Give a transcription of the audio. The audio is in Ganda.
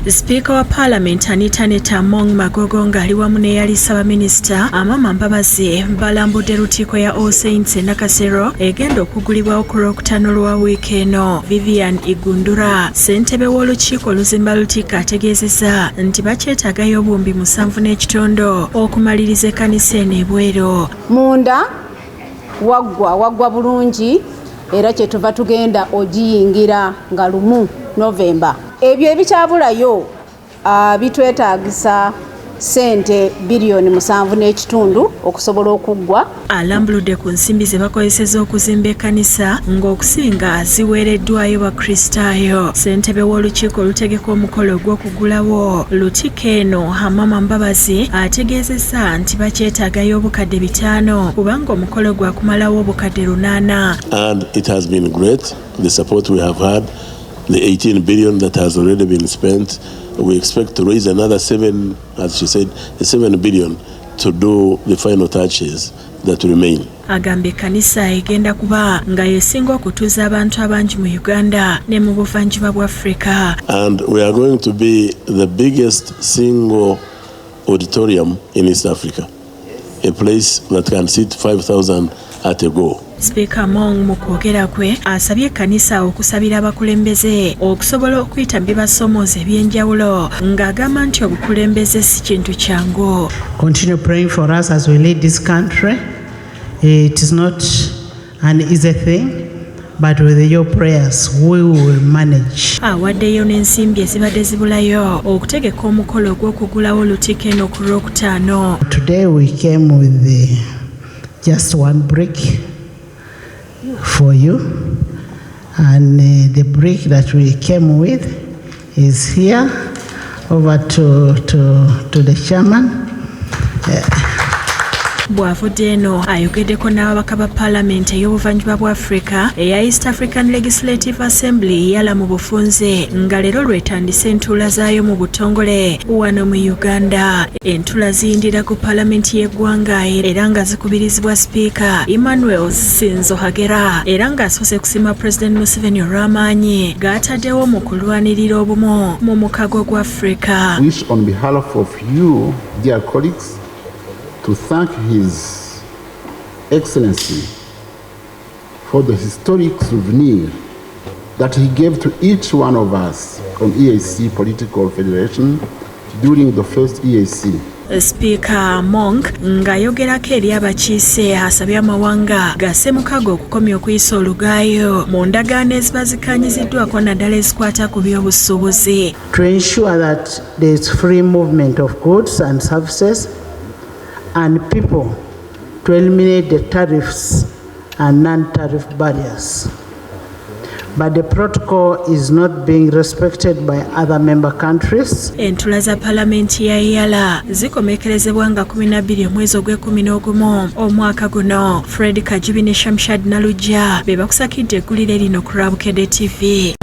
Sipiika wa Paalamenti Anita Annet Among Magogo ng'ali wamu n'eyali Ssaabaminisita Amama Mbabazi balambudde Lutikko ya All Saints e Nakasero egenda okugulibwawo ku Lwokutaano lwa wiiki eno. Vivian Igundura, ssentebe w'olukiiko oluzimba Lutikko, ategeezezza nti bakyetaagayo 75,000 okumaliriza ekkanisa eno ebweru. Munda waggwa, waggwa bulungi, era kyetuva tugenda ogiyingira nga 1 Novemba. Ebyo ebikyabulayo bitwetaagisa sente biliyoni 7.5 okusobola okuggwa. Alambuludde ku nsimbi ze bakozeseza okuzimba ekkanisa ng'okusinga ziweereddwayo Bakristaayo. Ssentebe w'olukiiko olutegeka omukolo ogw'okugulawo Lutikko eno, Amama Mbabazi, ategeezezza nti bakyetaagayo 5,000 kubanga omukolo gwakumalawo 800,000. And it has been great, the support we have had, the 18 billion that has already been spent. We expect to raise another 7, as she said, 7 billion to do the final touches that remain. Agambye ekkanisa egenda kuba nga yesinga okutuuza abantu abangi mu Uganda ne mu buvanjuba bwa Afrika. And we are going to be the biggest single auditorium in East Africa, a place that can seat 5,000 at a go. Sipiika Among mu kwogera kwe asabye ekkanisa okusabira abakulembeze okusobola okuyita mu bibasoomooza ebyenjawulo, ng'agamba nti obukulembeze si kintu kyangu. Continue praying for us as we lead this country. It is not an easy thing, but with your prayers, we will manage. Awaddeyo n'ensimbi ezibadde zibulayo okutegeka omukolo ogw'okugulawo Lutikko eno ku Lwokutaano. Today we came with just one brick for you, and the brick that we came with is here. Over to the chairman. Bw'avudde eno ayogeddeko n'ababaka ba Paalamenti ey'obuvanjuba bwa Afrika eya East African Legislative Assembly, EALA mu bufunze, nga leero lwetandise entuula zaayo mu butongole wano mu Uganda. Entuula ziyindira ku Paalamenti y'eggwanga era nga zikubirizibwa Sipiika Emmanuel Sinzohagera, era ng'asoose kusiima Pulezidenti Museveni olw'amaanyi g'ataddewo mu kulwanirira obumu mu mukago gwa Afrika. Wish on behalf of you, dear colleagues, to thank His Excellency for the historic souvenir that he gave to each one of us from EAC Political Federation during the first E EAC. Sipiika Among ng'ayogerako eri abakiise asabye amawanga gasse mukago okukomya okuyisa olugaayo mu ndagaano eziba zikkaanyiziddwako, naddala ezikwata ku by'obusuubuzi. To ensure that there is free movement of goods and services and people, to eliminate the tariffs and non-tariff barriers. But the protocol is not being respected by other member countries. Entuula za Paalamenti ya EALA zikomekerezebwa nga 12 omwezi ogw'e-11 omwaka guno. Fred Kajubi ne Shamshad Nalujja be bakusakidde eggulire lino ku Lwabukedde TV.